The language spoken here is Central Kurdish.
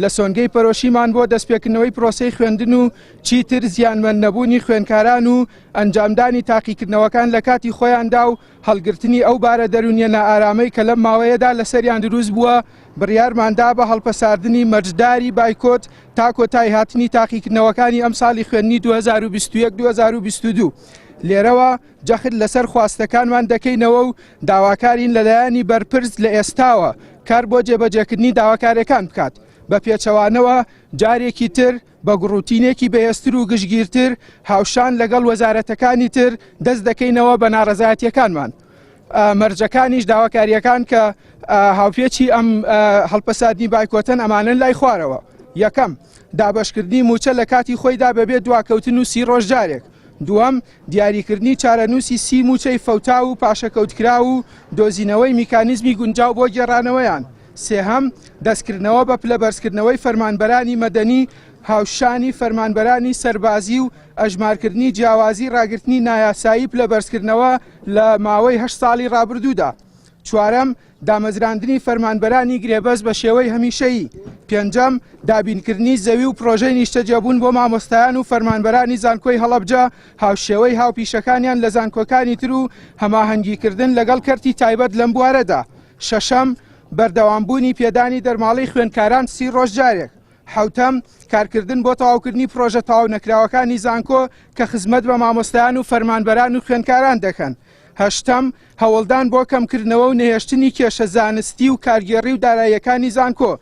لە سۆنگەی پەرۆشیمان بۆ دەستپێکردنەوەی پرۆسەی خوێندن و چیتر زیانمەند نەبوونی خوێندکاران و ئەنجامدانی تاقیکردنەوەکان لە کاتی خۆیاندا و هەڵگرتنی ئەو بارە دەروونیە نائارامەی کە لەم ماوەیەدا لەسەریان دروست بووە، بڕیارمان دا بە هەڵپەساردنی مەرجداری بایکۆت تا کۆتاییهاتنی تاقیکردنەوەکانی ئەمساڵی خوێندنی 2021 2022. لێرەوە جەخت لەسەر خواستەکانمان دەکەینەوە و داواکارین لەلایەنی بەرپرس لە ئێستاوە کار بۆ جێبەجێکردنی داواکاریەکان بکات، بە پێچەوانەوە جارێکی تر بە گوڕوتینێکی بەهێزتر و گشتگیرتر هاوشان لەگەڵ وەزارەتەکانی تر دەست دەکەینەوە بە ناڕەزایەتیەکانمان. مەرجەکانیش داواکاریەکان کە هاوپێچی ئەم هەڵپەساردنی بایکۆتەن ئەمانەن لای خوارەوە. یەکەم، دابەشکردنی مووچە لە کاتی خۆیدا بەبێ دواکەوتن و سی ڕۆژ جارێک. دووەم، دیاریکردنی چارەنووسی سی مووچەی فەوتاو و پاشەکەوتکراو و دۆزینەوەی میکانیزمی گونجاو بۆ گێڕانەوەیان. سێهەم، دەستکردنەوە بە پلەبەرزکردنەوەی فەرمانبەرانی مەدەنی هاوشانی فەرمانبەرانی سەربازی و ئەژمارکردنی جیاوازی ڕاگرتنی نایاسایی پلەبەرزکردنەوە لە ماوەی هەشت ساڵی ڕابردوودا. چوارەم، دامەزراندنی فەرمانبەرانی گرێبەست بە شێوەی هەمیشەیی. پێنجەم، دابینکردنی زەوی و پرۆژەی نیشتەجێبوون بۆ مامۆستایان و فەرمانبەرانی زانکۆی هەڵەبجە هاوشێوەی هاوپیشەکانیان لە زانکۆکانی تر و هەماهەنگیکردن لەگەڵ کەرتی تایبەت لەم بوارەدا. شەشەم، بەردەوامبوونی پێدانی دەرماڵەی خوێندکاران سی ڕۆژ جارێک. حەوتەم، کارکردن بۆ تەواوکردنی پرۆژە تەواونەکراوەکانی زانکۆ کە خزمەت بە مامۆستایان و فەرمانبەران و خوێندکاران دەکەن. هەشتەم، هەوڵدان بۆ کەمکردنەوە و نەهێشتنی کێشە زانستی و کارگێڕی و داراییەکانی زانکۆ.